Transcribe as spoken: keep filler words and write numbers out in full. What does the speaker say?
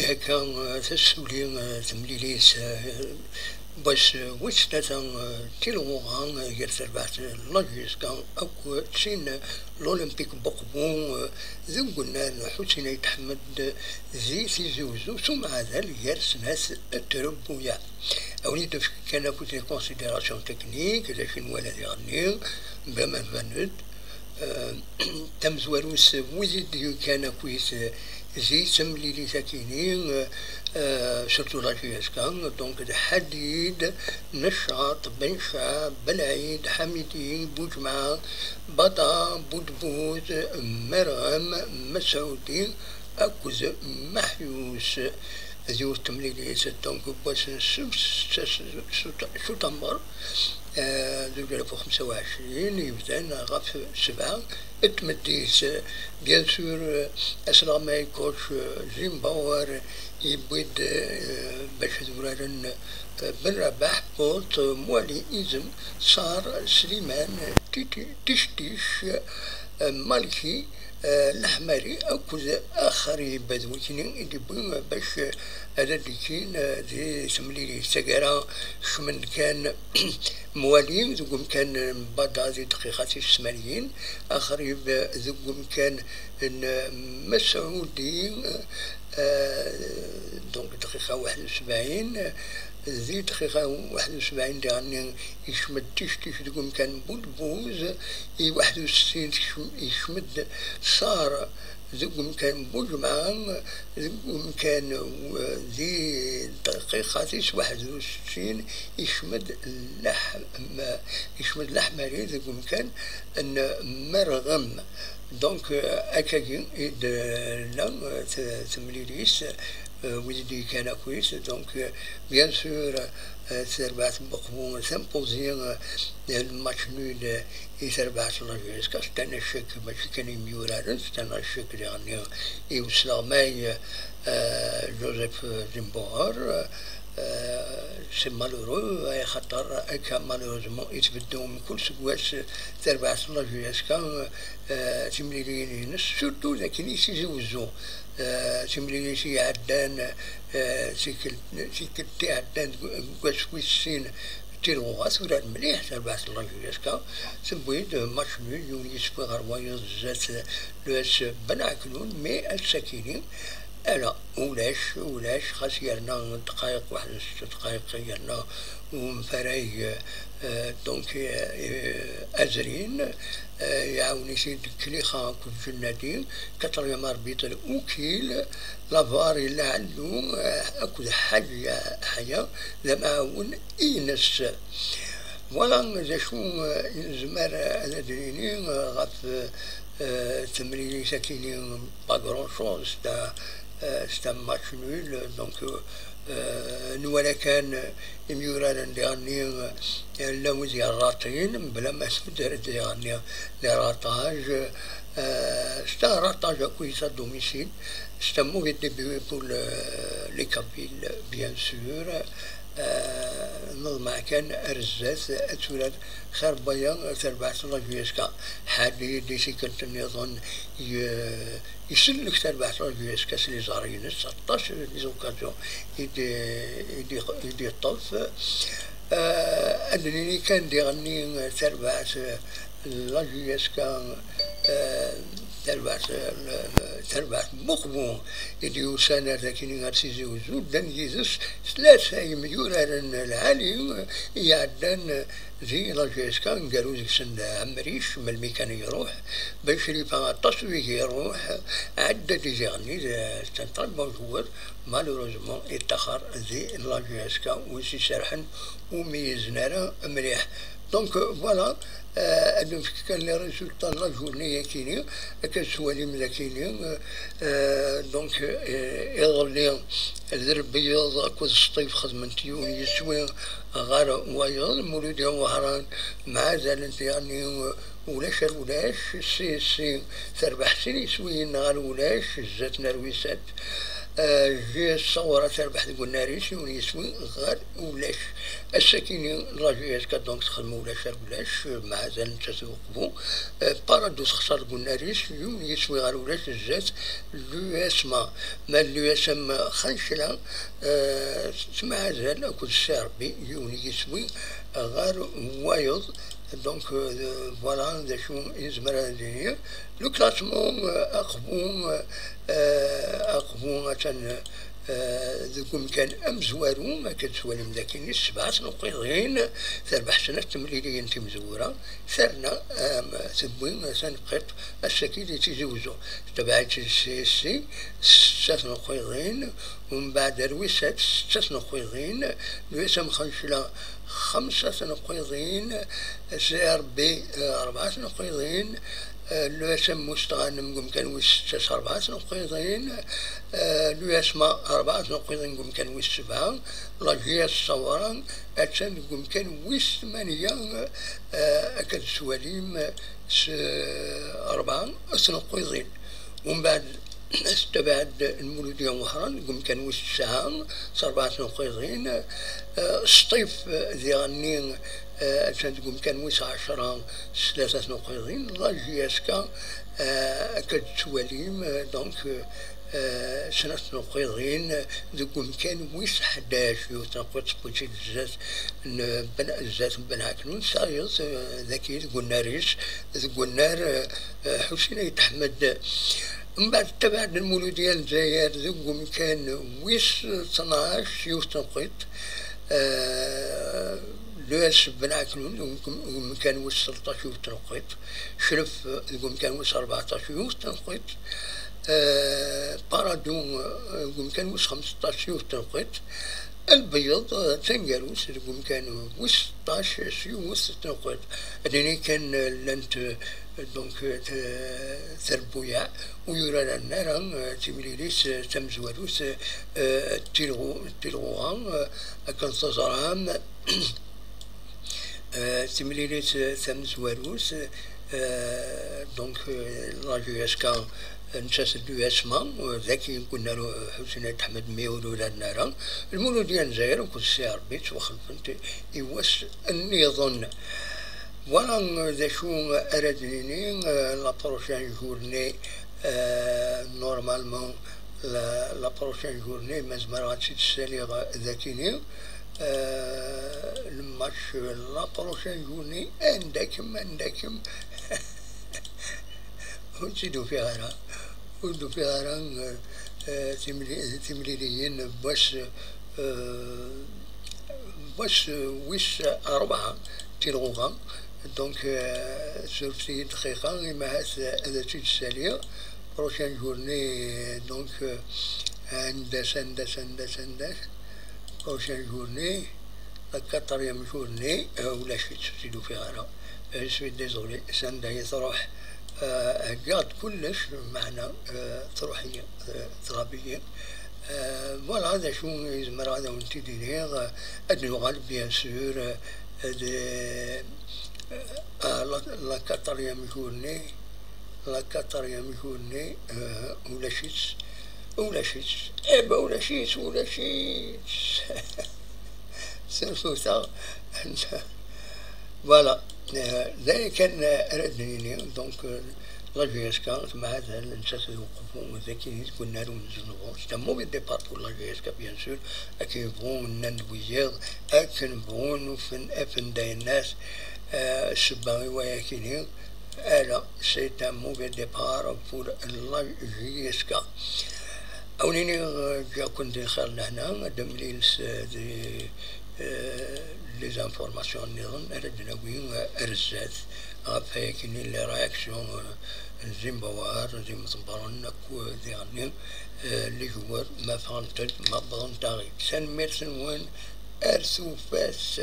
Akka, eh, tessuli, eh, temlilit, eh, wass, eh, wis tlata, eh, tilɣuɣa, eh, gar terbaɛt n la J S K akk d tin n l'Olympique Boqbu, eh, deg unnar n Ḥusin Ayt Ḥmed, eh, di Tizi Uzzu, s umeɛdal gar snat trebbuyaɛ. Awen-id-nefk kan akk les considérations techniques, d acu i nwala diɣenni, bla ma nban-d. Eh, tamezwarut, wid i d-yekkan akkit, eh, di temlilit akini, eh, eh, surtout la J S K, donc d Ḥadid, Neccaṭ, Ben Cab, Belɛid, Ḥamidi, Buǧemɛa, Baḍa, Budbud, Merɣem, Mesɛudi, akked Maḥyus. Di temlilit, donc, n wass n ssebt, s, s, s, s utammer, eh, zuǧ alaf u xemsa u ɛecrin, yebdan ɣef sebɛa n tmeddit. Bien sûr, eh, asleɣmay coach, eh, Jim Bauer, yewwi-d, eh, bac ad uraren, eh, Ben Rabaḥ, Port, Mwali, Izem, Ṣar, Sliman, Titi-, Tictic, eh, Malki, eh, Leḥmari akked Axrib, d wikni i d-yewwi bac ad d-kkin, eh, di temlilit. Taggara kecmen-d kan Mwali deg umkan n Baḍa di dqiqa tis tmanyin, Axrib deg umkan n Mesɛudi, eh, donc dqiqa waḥed u sebɛin, di dqiqa waḥed u sebɛin diɣenni yekcem-d Tictic deg umkan n Budbuz, i waḥed u settin tekcem-, yekcem-d Ṣar deg umkan n Buǧemɛa, deg umkan, eh, di dqiqa tis waḥed u settin yekcem-d Leḥm-, yekcem-d Leḥmari deg umkan n Merɣem. Donc, euh, akkagi i d-, euh, la, euh, t-, temlilit, euh, wid i d-yekkan akkit. Donc, euh, bien sûr, euh, tarbaɛt n Buqbu, tampuzi, euh, le match nul, euh, i tarbaɛt n la J S K, c'est un échec, mačči kan i myuraren, c'est un échec diɣenni i usleɣmay, euh, Joseph Zimbauer, euh, c'est malheureux, axaṭer akka, malheureusement, i tbeddu mkul seggas tarbaɛt n la J S K, euh, timliliyin-ines, surtout dakken i Tizi Wezzu, euh, timlilit i iɛeddan, euh, tikkelt, tikkelt iɛeddan deg, deg wass wis sin, tilɣuɣa turar mliḥ tarbaɛt n la J S K, tewwi-d match nul, yiwen yiswi ɣer wayeḍ zdat l'U S Benɛeknun, mais ass-akini, ala, ulac, ulac, xas yerna dqayeq, waḥed n setta dqayeq, yerna umfarag, euh, donc, euh, azrin, euh, iɛawen-it-id Klixa akked Jennadi, quatrième arbitre Ukil, la var yella Ɛellu, euh, akked Ḥaya, Ḥaya d amɛawen ines. Voilà d acu, euh, i nezmer ad d-nini, euh, ɣef, euh, temlilit-akini, pas grand-chose, c'est un, euh, c'est un match nul, donc, euh, euh, nwala kan, euh, imyuraren diɣenni, euh, llan wid yerraṭin, mebla ma tudert diɣenni les ratages, euh, c'est un ratage akk à domicile, c'est un mauvais début pour le, les Kabyles, bien sûr. Euh, neḍmeɛ kan ar zdat ad turar xir n waya tarbaɛt n la J S K. Ḥadid i tikkelt nniḍen, y-, isellek tarbaɛt n la J S K s les arrêts-ines, aṭas n les occasions i d-, i d-, i d-yeṭṭef. Euh, ad d-nini kan diɣenni tarbaɛt n la J S K, euh, tarbaɛt, euh, tarbaɛt n Buqbu i d-yusan ar dakini ar Tizi Wezzu, ddan yid-s tlata imyuraren lɛali i iɛeddan di la J S K, aneggaru deg-sen Ɛemric, melmi kan iruḥ, Ben Crifa aṭas wigi iruḥ, ɛedda-d i diɣenni, c'est un très bon joueur, malheureusement, yeṭṭaxer di la J S K, ur s-iserḥen, ur meyyzen ara mliḥ. Donc, euh, voilà, euh, ad nefk kan les résultats n la journée-akini, akka tettwalim dakini, euh, euh, donc, euh, iḍelli, d Rebbiyeḍ akked Sṭif xedment yiwen yiswi ɣer wayeḍ, Muludi Wehran mɛadalen diɣenni, euh, ulac ar ulac, C S C terbeḥ sin yiswiyen ɣer ulac, zdat n Arwisat. J S Saoura terbeḥ deg unnar-is, yiwen yiswi ɣer ulac. Ass-akini la J S K donc texdem ulac ar ulac, mazal netta s uqbu. Paradou texṣer deg unnar-is, yiwen yiswi ɣer ulac zdat l'U S M A. Ma l'U S M xancla, ttemɛazal akked C R B, yiwen yiswi ɣer wayeḍ. Donc, euh, voilà d acu i nezmer ad d-nini. Le classement, euh, aqbu, euh, aqbu atan, euh, deg umkan amezwaru, akka d-twalim dagi, sebɛa tneqqiḍin, terbeḥ snat temliliyin timezwura, terna, euh, tewwi taneqqiḍt ass-agi di Tizi Wezzu. Tabaɛit d C S C, setta tneqqiḍin, umbeɛd ar wis setta tneqqiḍin, l'U S M xancla, xemsa tneqqiḍin, C R B, eh, rebɛa tneqqiḍin, eh, l'U S M Mustɣanem deg umkan wis setta s rebɛa tneqqiḍin, eh, l'U S M A rebɛa tneqqiḍin deg umkan wis sebɛa, la J S Saoura attan deg umkan wis tmanya, eh, akka d-twalim s rebɛa tneqqiḍin. Umbeɛd, tettabaɛed Lmuludya n Wehran deg umkan wis tesɛa s rebɛa tneqqiḍin. Eh, Sṭif, eh, diɣenni, eh, attan deg umkan wis ɛecṛa s tlata tneqqiḍin. La J S K, eh, akka d-tettwalim, eh, donc, eh, snat tneqqiḍin deg umkan wis ḥdac, yiwet tneqqiḍt tewwi-tt-id zdat n Ben, zdat n Ben Ɛeknun, tayeḍ, eh, dagi deg unnar-is, deg unnar, eh, eh, Ḥusin Ayt Ḥmed. Mbeɛd, tettabaɛed Lmuludya n Lezzayer deg umkan wis tnac, yiwet tneqqiḍt. Eh, l'U S M Ben Ɛeknun deg umkan wis tleṭṭac, yiwet tneqqiḍt. Cref, eh, deg umkan wis rbeɛṭac, yiwet tneqqiḍt. Eh, Paradou, eh, deg umkan wis xemseṭṭac, yiwet tneqqiḍt. Lbeyyeḍ, eh, d taneggarut deg umkan wis seṭṭac s yiwet tneqqiḍt. Ad nini kan, eh, llant, eh, donc, eh, t-, trebbuyaɛ ur yuraren ara, eh, timlilit, eh, tamezwarut, eh, eh, d tilɣu-, d tilɣuɣa, eh, akken teẓram, eh, timlilit, eh, tamezwarut, eh, donc, eh, la J S K, eh, nettat d l'U S M A, eh, dagi i yenna Ḥusin Ayt Ḥmed mi ur uraren ara. Lmuludya n Lezzayer akked C R B ttwaxelfen-t i wass nniḍen. Voilà, euh, d acu ara d-nini, euh, la prochaine journée, euh, normalement, la, la prochaine journée, ma zemreɣ ad tt-id-ssaliɣ dakini, euh, le match, euh, la prochaine journée, anda-kem, anda-kem, ur tt-id-ufiɣ ara, ur d-ufiɣ ara, euh, euh, timli-, timliliyin n wass, euh, wass wis rebɛa tilɣuɣa. Donc, euh, surfet-iyi-d dqiqa, imi ahat ad tt-id-ssaliɣ. Prochaine journée, donc, euh, anda-tt, anda-tt, anda-tt, anda-tt? Prochaine journée, la quatrième journée, euh, ulac-itt, ur tt-id-ufiɣ ara. Euh, je suis désolé, sanda i tṛuḥ? Euh, heggaɣ-d kullec, meɛna, euh, tṛuḥ-iyi, euh, tɣab-iyi. Euh, voilà, d acu i zemreɣ ad awen-t-id-iniɣ. Euh, ad nuɣal, bien sûr, euh, de, euh, à la, la quatrième journée, la quatrième journée, euh, ulac-itt, ulac-itt, eh ben, ulac-itt, ulac-itt. Surtout ça. Voilà. Euh, d ayen kan, euh, ara d-nini. Donc, euh, la J S K, temɛazal, nettat d uqbu dagi deg unnar n umenzu n lɣur. C'est un mauvais départ pour la J S K, bien sûr. Akken bɣun nnan-d wiyaḍ, akken bɣun ufen, afen d ayen-as, euh, ssebba i wayakini. Ala, c'est un mauvais départ pour la J S K. Awen-iniɣ, euh, ǧǧiɣ-ken di lxir lehna, ad d-nemlil s, euh, di, euh, les informations nniḍen ara d-nawi, euh, ar zdat, ɣef wayakini les réactions, euh, n Zimbawar, d imḍebbren akk, euh, diɣenni, euh, les joueurs, ma ffɣent-d, ma wwḍent-aɣ-id. Tanemmirt-nwen, ar tufat.